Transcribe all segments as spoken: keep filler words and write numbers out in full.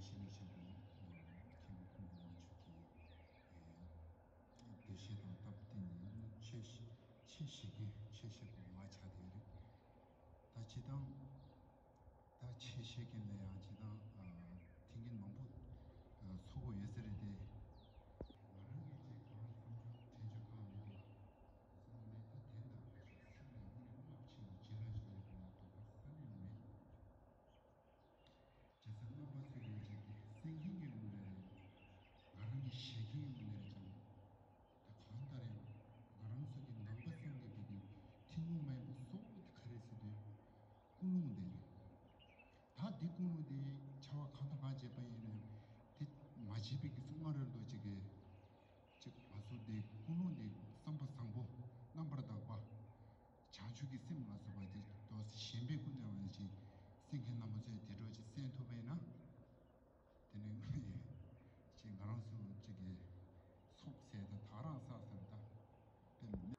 ཆེན་པོ་ཆེན་པོ་མཁན་པོ་ཀུན་དགའ་དབང་ཕྱུག་གི་འདུ་ཤེས་དང་སྟབས་བསྟུན་ནས་ཆོས་ཆོས་བཤད་མཁན་ཆོས་བཤད་པ་མ་ཆགས་བསྡད་རེད། ད་སྤྱིར་བཏང་ད་ཆོས་བཤད་མཁན་ལ་ཡང་སྤྱིར་བཏང་ཐེངས་མང་པོ་ཚོགས་པ་ཡོད་ས་རེད་དེ། ང་རང་གིས་ཅིག་གང་བསམ་ཚུལ་དྲན་རྒྱུ་གང་མེད་ལ། སོང་མེད་ད་དེ་འདྲ་ཞིག་སེམས་ལ་དངོས་གནས་རླབས་ཆེན་གྱི་རྗེས་ལ་བྱུང་ཡོད་པ་ལ་དོགས་པ་ས་ནས་མེད། རྒྱལ་ས་རྣམ་པ་ཚོས་ཡོད་ཅིག་གསན་མཁན་གྱི་ངོས་ནས་རེད། ང་རང་གི་བཤད་མཁན་གྱི་ངོས་ནས་རེད་ཀྱང་། ད་གང་ལྟར་ཡང་ང་རང་ཚོ་གི་ནང་པ་བསམ་གྱི་འདུག་གི་ཐུན་མོང་མ་ཡིན་པ་སོགས་ཀྱི་ག་རེ་ཟེར་དུས་ཀུན་སློང་དེ་རེད། ད་འདི་ཀུན་སློང་དེ་བྱ་བ་གང་དང་གང་བྱས་པ་ཡིན་ན་ཡང་དེ་མ་བྱས་པའི་གི་སྔ་རོལ་དུ་ཅིག་གི་ཅིག་ང་ཚོ་དེ་ཀུན་སློང་དེ་བསམ་པ་བཟང་པོ་རྣམ་པར་དག་པ། བྱང་ཆུབ་ཀྱི་སེམས་ལ་སོགས་པ་དེ་ཏོག་ཙམ་ཞེན་པའི་ཀུན་ནས་བ་ཅིག་སེམས་མཁན་རྣམ་པ་ཚོས་དེ་འདྲ་ཅིག་གསན་ཐུབ་པ་ཡིན་ན། དེ་ནི་ཅིག་ང་རང་ཚོ་ཅིག་གི་ཚོགས་ཟེར་ད་ད་རང་ས་ཟེར་ད་དཔེ་མི།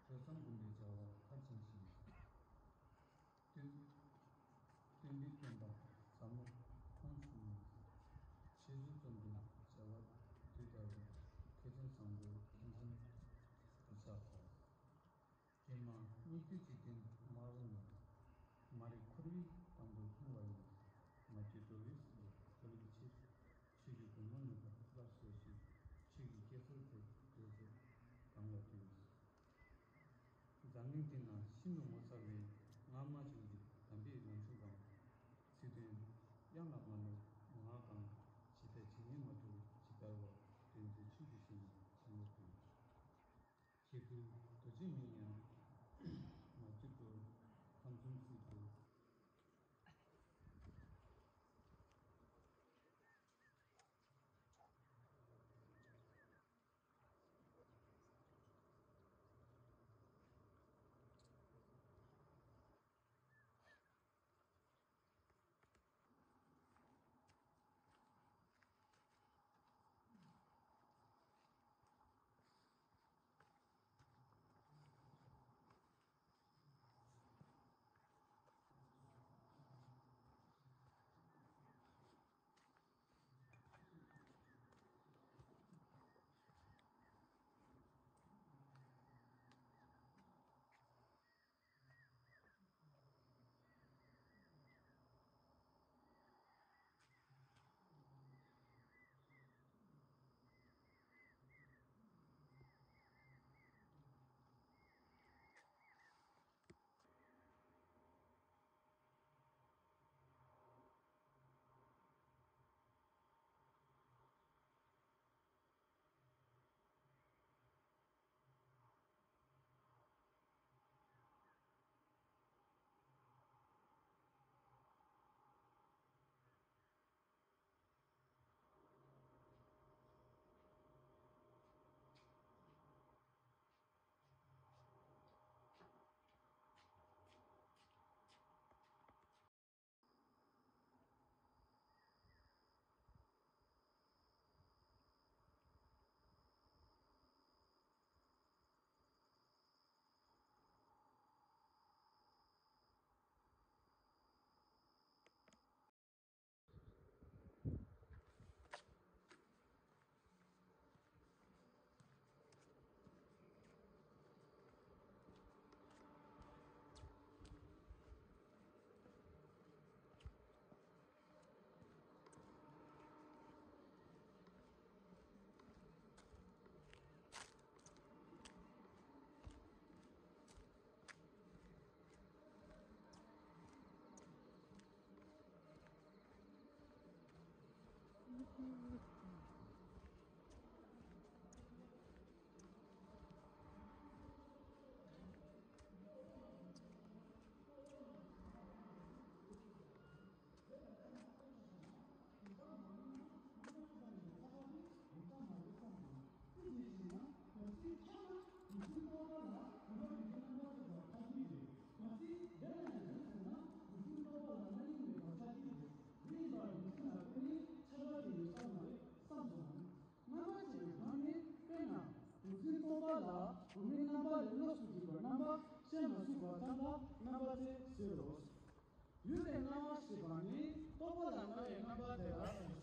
ཐོས་བསམ་སྒོམ་པའི་བྱ་བ་མཐར་ཕྱིན་ཞིང་། སྟོན། སྟོན་པའི་སྟོན་པ་ཟབ་མོ་ཁོང་ཆུང་ངུ། ཆེད་དུ་རྩོམ་པའི་བྱ་བ་དུས་ལྟར་དུ་ཐེག་ཆེན་བཟང་པོའི་མཁན་ཆེན་བུ་ཚ་ཁོ། ཧེ་མ་སྙིགས་དུས་འཇིག་རྟེན་མ་རུངས་ནས། མ་རིག་འཁོར་བའི་དང་དུ་ལྷུང་བ་ཡིན། མ་བཅོས་འགྲོ་བའི་སྲིད་པའི་རྩ་བའི་ཆེད། ཆོས་ཀྱི་སྒོ་མོ་ནས་སླར་གསོས་ཤིང་། ཆོས་ཀྱི་སྐྱེད་ཚལ་དུ་འགྲོ་ཚེ་གང་ལ་འདུས། འཛམ་གླིང་འདི་ན་ཤིན་ཏུ་ངོ་མཚར་བའི་སྔ་མ་བྱུང་གི་དམ་པའི་ལམ་ཆུང་དང་། ཚིག་དོན་དབྱངས་ལ་མ་ནོར་ངག་དང་ཇི་ལྟར་ཇི་སྙེད་མ་ཐུབ་ཇི་ལྟར་བ་དོན་དུ་ཆོས་ཀྱི་ཞིང་ལ་བྱང་ལ་འདུས། ཞེ་ཕུལ་རྡོ་རྗེ་མིག་ཉམས་མ་བཅུ་དྲུག་ཁམས་གསུམ་སྲིད་དུ། ཆད་མ་ཚུགས་པ་ཙམ་ལ་རྣམ་པ་ཅེས་ཟེར་རོ། ཡུལ་ལས་སྣང་བ་ཞེས་པ་ནི་རྟོག་པ་ལ་སྣང་བའི་རྣམ་པ་དེ་ལ་ཟེར།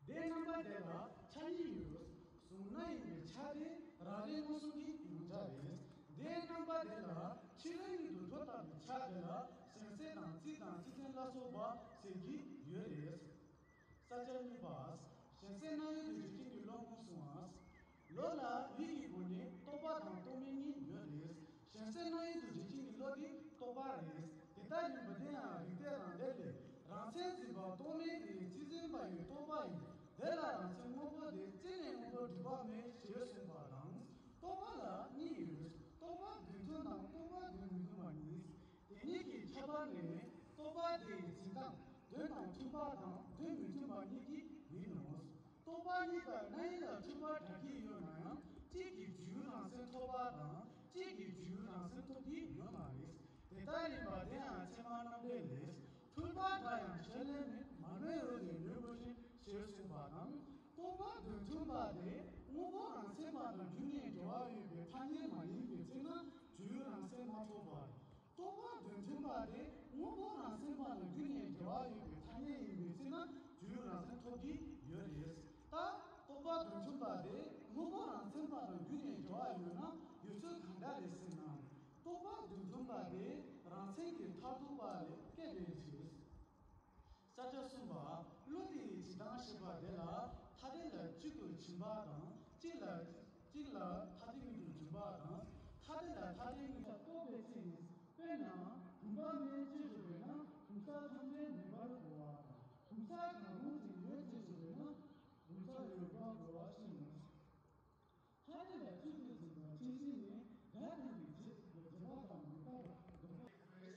དེའི་རྣམ་པ་དེ་ལ་ཆ་གཉིས་ཡོད། གཟུང་སྣང་ཡིན་པའི་ཆ་དེ་རང་རིག་མངོན་སུམ་གྱི་ཡོངས་གྲགས་རེད། དེའི་རྣམ་པ་དེ་ལ་ཕྱི་རོལ་ཉིད་དུ་འཕྲོ་བཏབ་པའི་ཆ་དེ་ལ་ཞེན་སེལ་དང་རྩིས་དང་རྩིས་མཚན་ལ་སོགས་པ་ཟེར་གྱི་ཡོད་རེད། ས་བཅད་གཉིས་པ། ཞེན་སེལ་སྣང་ཡུལ་དུ་འཇོག་མཁན་གྱི་བློ་མངོན་སུམ་པ། བློ་ལ་ཡུལ་གྱི་སྒོ་ནས་རྟོག་པ་དང་རྟོག་མེད་གཉིས་ཡོད་རེད། ཞེན་སེལ་སྣང་ཡུལ་དུ་འཇོག་མཁན་གྱི་བློ་དེ་རྟོག་པ་རེད། དེ་ལྟར་ཡིན་པ་དེ་ཡང་རིགས་གཏེར་རང་འགྲེལ་ལས། རང་མཚན་འཛིན་པ་རྟོག་མེད་དེ་རྩིས་འཛིན་པ་ཡི་རྟོག་པ་ཡིན། དེ་ལ་རང་མཚན་དངོས་པོ་དེ་རྩིས་ནས་དངོས་པོར་གྲུབ་པ་མེད་ཞེས་གསུངས་པ་དང་། རྟོག་པ་ལ་གཉིས་ཡོད། རྟོག་པ་དོན་མཐུན་དང་རྟོག་པ་དོན་མི་མཐུན་པ་གཉིས། དེ་གཉིས་ཀྱི་ཁྱད་པར་ནི། རྟོག་པ་དེ་ཡི་འཛིན་སྟངས་དོན་དང་མཐུན་པ་དང་དོན་མི་མཐུན་པ་གཉིས་ཀྱིས་ཡིན་ནོ། རྟོག་པ་གཉིས་ཀ་སྣང་ཡུལ་ལ་མཐུན་པར་གྲགས་ཀྱི་ཡོད་ན་ཡང་གཅིག་གིས་རྒྱུའི་རང་མཚན་ཐོབ་པ་དང་གཅིག་གིས་རྒྱུའི་རང་མཚན་ཐོབ་ཀྱི་ཡོད་མ་རེད། དེ་ལྟར་ཡིན་པ་དེ་ཡང་ཚད་མ་རྣམ་འགྲེལ་ལས། མཐུན་པར་གྲགས་ཡང་ཞེས་ལན་ནི་མ་སྨྲས་འོས་ཏེ་ལོས་དགོས་ཤིང་ཞེས་གསུངས་པ་དང་། རྟོག་པ་དོན་མཐུན་པ་དེ་དངོས་པོ་རང་མཚན་མ་དང་རྒྱུ་ནས་འབྲེལ་བ་ཡོད་པའི་ཐ་སྙད་མ་ཡིན་པའི་ཚེ་ན་རྒྱུའི་རང་མཚན་མ་ཐོབ་པར། རྟོག་པ་དོན་མཐུན་པ་དེ་དངོས་པོ་རང་མཚན་མ་ལ་རྒྱུ་ནས་འབྲེལ་བ་ཡོད་པའི་ཐ་སྙད་ཡིན་པའི་ཚེ་ན་རྒྱུའི་རང་མཚན་ཐོབ་ཀྱི་ཡོད་རེད། ད་རྟོག་པ་དོན་མཐུན་པ་དེ་དངོས་པོ་རང་མཚན་མ་ལ་རྒྱུ་ནས་འབྲེལ་བ་ཡོད་ན་ཡོད་ཚུལ་གང་འདྲ་རེད་ཟེར་ན། རྟོག་པ་དོན་མཐུན་པ་དེ་རང་མཚན་གྱི་མཐར་ཐུག་པ་ལས་སྐྱེ་བའི་ཕྱིར། ས་བཅད་གསུམ་པ། བློ་དེ་ཡི་འཇིག་ལྟ་ཞེས་པ་དེ་ལ་ཐ་དད་ལ་གཅིག་ཏུ་འཛིན་པ་དང་གཅིག་ལ་གཅིག་ལ་ཐ་དད་ཉིད་དུ་འཛིན་པ་དང་ཐ་དད་ལ་ཐ་དད་ཉིད་དུ་རྟོག་པའི་ཚེ་ནི། དཔེར་ན་བུམ་པ་མེད་ཅེས་བརྗོད་པས་ན་བུམ་ས་ཐམས་ཅད་མེད་པར་གོ་བ་དང་། བུམ་ས་གང་རུང་ཅིག་ཡོད་ཅེས་བརྗོད་པས་ན་བུམ་ས་ཡོད་པར་གོ་བ་ཞིག་ཡིན། ཐ་དད་ལ་གཅིག་ཏུ་འཛིན་པ་ཕྱིན་ཅི་ནས་དགག་ལྡན་པའི་རྗེས་རྗེས་དཔག་དང་མི་རྟག་པ་འདོད་པ།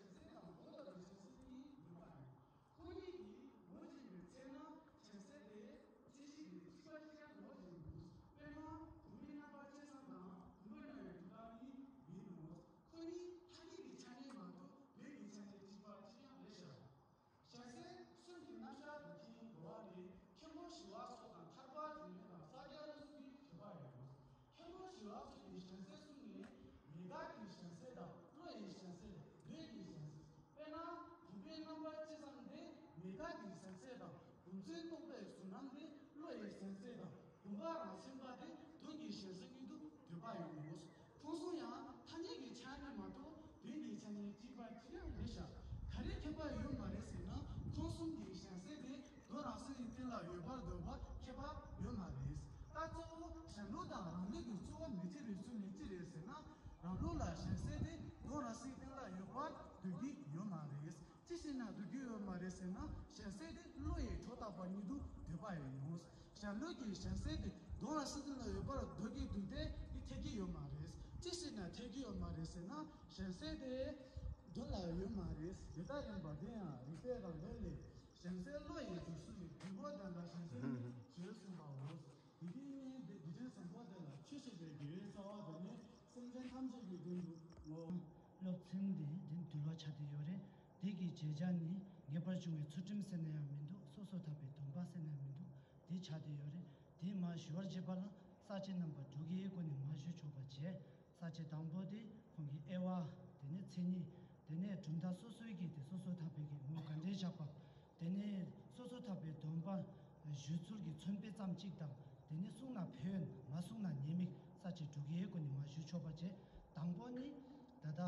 ཞེན་སེལ་དང་རྟོག་པ་དང་ཞེན་སེལ་གཉིས་ཡོད་པ་ཡིན། ཁོ་གཉིས་ཀྱིས་ངོ་བྱེད་པའི་ཚེ་ན་ཞེན་སེལ་དེ་མཚན་གཞི་དེ་གཅིག་པ་གཅིག་རྐྱང་ངོ་བྱེད་དགོས། དཔེར་ན་བུམ་པའི་རྣམ་པ་ཅན་ཙམ་དང་བུམ་པ་རྣམས་ཡང་དེ་ལྟར་ཡིན་ནོ། ཁོ་གཉིས་ཐ་སྙད་ཀྱི་ཆ་ནས་མ་གཏོགས་དོན་གྱི་ཆ་ནས་གཅིག་པ་གཅིག་རྐྱང་རེད་ཤག་ཞེན་སེལ་གསུམ་གྱི་རྣམ་གཞག་འདོད་མཁན་འགྲོ་བ་རེད། མཁན་པོ་ཞི་བ་འཚོ་དང་ཐར་པ་དོན་ཡོད་དང་ས་སྐྱ་བློ་གསུམ་གྱིས་བྱེད་པ་ཡོད། མཁན་པོ་ཞི་བ་འཚོ་གིས་ཞེན་སེལ་གསུམ་ནི་མི་དགག་གི་ཞེན་སེལ་དང་བློ་ཡི་ཞེན་སེལ་དོན་གྱི་ཞེན་སེལ། དཔེར་ན་བུམ་པའི་རྣམ་པ་ཅན་ཙམ་དེ་མི་དགག་གི་ཞེན་སེལ་དང་བུམ་འཛིན་རྟོག་པའི་གཟུང་རྣམ་དེ་བློ་ཡི་ཞེན་སེལ་དང་བུམ་པ་རང་མཚན་པ་དེ་དོན་གྱི་ཞེན་སེལ་གཉིས་སུ་འདོད་པ་ཡིན་ནོ། ཁོང་གསུམ་ཡང་ཐ་སྙད་ཀྱི་ཆ་ནས་མ་གཏོགས་དོན་གྱི་ཆ་ནས་གཅིག་པ་གཅིག་རྐྱང་རེད་ཤག་ག་རེ་ཁྱད་པར་ཡོད་མ་རེད་ཟེར་ན་ཁོང་གསུམ་གྱི་ཞེན་སེལ་དེ་དོན་རང་མཚན་གྱི་སྟེང་ལ་ཡོད་པར་འདོད་པ་ཁྱད་པར་ཡོད་མ་རེད། ད་གཙོ་བོ་གཞན་ལུགས་དང་རང་ལུགས་ཀྱི་རྩོད་པ་མི་འཐད་པའི་ཚུལ་ནི་ཅི་རེད་ཟེར་ན། རང་ལུགས་ལ་ཞེན་སེལ་དེ་དོན་རང་མཚན་གྱི་སྟེང་ལ་ཡོད་པར་འདོད་ཀྱི་ཡོད་མ་རེད། ཅི་ཞིག་ན་འདོད་ཀྱི་ཡོད་མ་རེད་ཟེར་ན་ཞེན་སེལ་དེ་བློ་ཡི་སྒྲོ་བཏགས་པ་ཉིད་དུ་འདོད་པ་ཡིན་ནོ། གཞན་ལུགས་ཀྱི་ཞེན་སེལ་དེ་དོན་རང་མཚན་གྱི་སྟེང་ལ་ཡོད་པར་འདོད་ཀྱི་འདུག་སྟེ་དེ་འཐད་ཀྱི་ཡོད་མ་རེད། ཅི་ཞིག་ན་འཐད་ཀྱི་ཡོད་མ་རེད་ཟེར་ན་ཞེན་སེལ་དེ་དོན་ལ་ཡོད་མ་རེད། དེ་ལྟར་ཡིན་པ་དེ་ཡང་རིགས་པས་རང་ལས་ལས། ཞེན་སེལ་བློ་ཡི་འཇུག་ཚུལ་ནི་དུས་འཁོར་དོན་ལ་ཞེན་སེལ་ནི་ཞེས་གསུངས་པའོ། དེ་དུས་ནི་འདི་འདི་དོན་བཟང་པོ་དེ་ལ་ཆོས་བཤད་པའི་དགེ་བའི་རྩ་བ་དེ་ནི་སེམས་ཅན་ཐམས་ཅད་ཀྱི་དོན་དུ་ངོ་། སློབ་ཚན་འདི་འདི་འདུལ་བ་ཆགས་བསྡད་ཡོད་རེད། དེ་གི་བྱེད་བྱ་ནི་ངེས་པར་འབྱུང་བའི་ཚུལ་ཁྲིམས་ཟེར་ན་ཡང་མི་འདུག་སོ་སོར་ཐར་པའི་སྡོམ་པ་ཟེར་ན་ཡང་མི་འདུག་དེ་ཆགས་བསྡད་ཡོད་རེད། དེ་མར་ཞུ་བར་བྱེད་པ་ལ་ས་བཅད་རྣམ་པ་དྲུག་གི་སྒོ་ནས་མར་ཞུ་ཆོག་པ་བྱས། ས་བཅད་དང་པོ་དེ་ཁོང་གི་དབྱེ་བ། དེ་ནས་མཚན་ཉིད། དེ་ནས་གྲུབ་མཐའ་སོ་སོའི་གི་དེ་སོ་སོར་ཐར་པའི་གི་ངོ་བོ་ག་འདྲས་བཞག་པ། དེ་ནས་སོ་སོར་ཐར་པའི་སྡོམ་པ་ཞུ་ཚུལ་གྱི་མཚོན་དཔེ་ཙམ་གཅིག་དང་། དེ་ནས་གསུངས་ན་ཕན་ཡོན། མ་གསུངས་ན་ཉེས་དམིགས། ས་བཅད་དྲུག་གི་སྒོ་ནས་མར་ཞུ་ཆོག་པ་བྱས། དང་པོ་ནི་ད་ལྟ་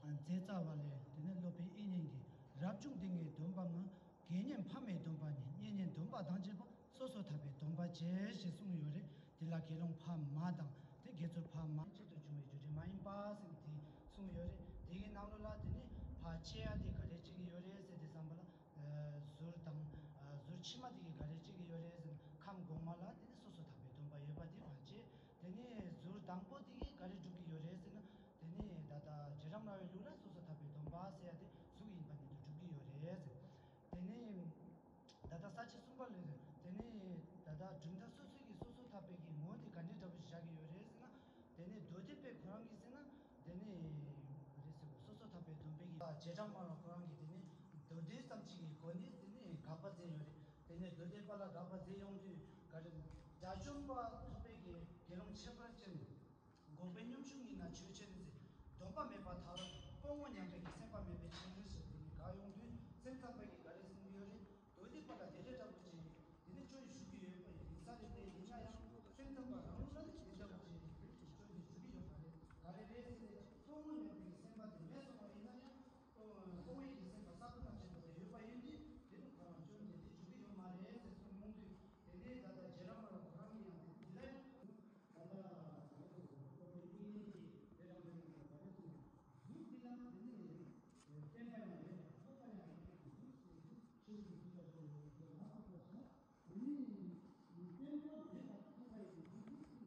རྗེ་རྩ་བ་ལས། དེ་ནས་སློབ་དཔོན་དབྱིག་གཉེན་གྱིས་རབ་བྱུང་སྡེ་ལྔའི་སྡོམ་པ་ལྔ། དགེ་བསྙེན་ཕ་མའི་སྡོམ་པ་གཉིས། བསྙེན་གནས་སྡོམ་པ་དང་བཅས་པ་སོ་སོར་ཐར་པའི་སྡོམ་པ་བཅས་ཞེས་གསུངས་ཡོད་རེད། དེ་ལ་དགེ་སློང་ཕ་མ་དང་དེ་དགེ་ཚུལ་ཕ་མ་ཆེད་དུ་བྱུང་བའི་རྒྱུ་འབྲས་མ་ཡིན་པ་ཟེར་ནས་དེ་གསུངས་ཡོད་རེད། དེ་གའི་ནང་ལོགས་ལ་དེ་ནི་ཕར་བཅད་ཡ་དེ་ག་རེ་བྱེད་ཀྱི་ཡོད་རེད་ཟེར་དེ་བསམ་པ་ལ། ཟུར་དང་། ཟུར་ཕྱི་མ་དེ་གའི་ག་རེ་བྱེད་ཀྱི་ཡོད་རེད་ཟེར་ན་ཁམས་གོང་མ་ལ་དེ་ནི་སོ་སོར་ཐར་པའི་སྡོམ་པ་ཡོད་པ་དེ་ཕར་བཅད། དེ་ནི་ཟུར་དང་པོ་དེ་གའི་ག་རེ་སྒྲུབ་ཀྱི་ཡོད་རེད་ཟེར་ན་དེ་ནི་ད་ལྟ་རྗེ་རང་ར་བའི་ལུགས་ལ་སོ་སོར་ཐར་པའི་སྡོམ་པ་ཟེར་ཡ་དེ་གཟུགས་ཡིན་པ་ཉིད་དུ་སྒྲུབ་ཀྱི་ཡོད་རེད་ཟེར། དེ་ནས་ད་ལྟ་ས་བཅད་གསུམ་པ་ལས་དེ་ནས་ད་ལྟ་གྲུབ་མཐའ་སོ་སོའི་གི་སོ་སོར་ཐར་པའི་གི་ངོ་དེ་ག་འདྲའི་འདྲ་པོ་ཞིག་བཞག་གི་ཡོད་རེད་ཟེར་ན། དེ་ནས་མདོ་སྡེ་པས་ཁོ་རང་གིས་ཟེར་ན་དེ་ནས་རེད་ཟེར་གོ། སོ་སོར་ཐར་པའི་སྡོམ་པའི་གི་རྗེ་འབྲང་མ་ལ་ཁོ་རང་གིས་དེ་ནས་མདོ་སྡེ་ཙམ་ཅིག་གི་སྒོ་ནས་དེ་ནས་དགག་པ་མཛད་ཡོད་རེད། དེ་ནས་མདོ་སྡེ་པ་ལ་དགག་པ་མཛད་ཡོང་དུས་ག་རེ། དགྲ་བཅོམ་པ་ཐོབ་པའི་གི་དགེ་སློང་ཁྱད་པར་ཅན།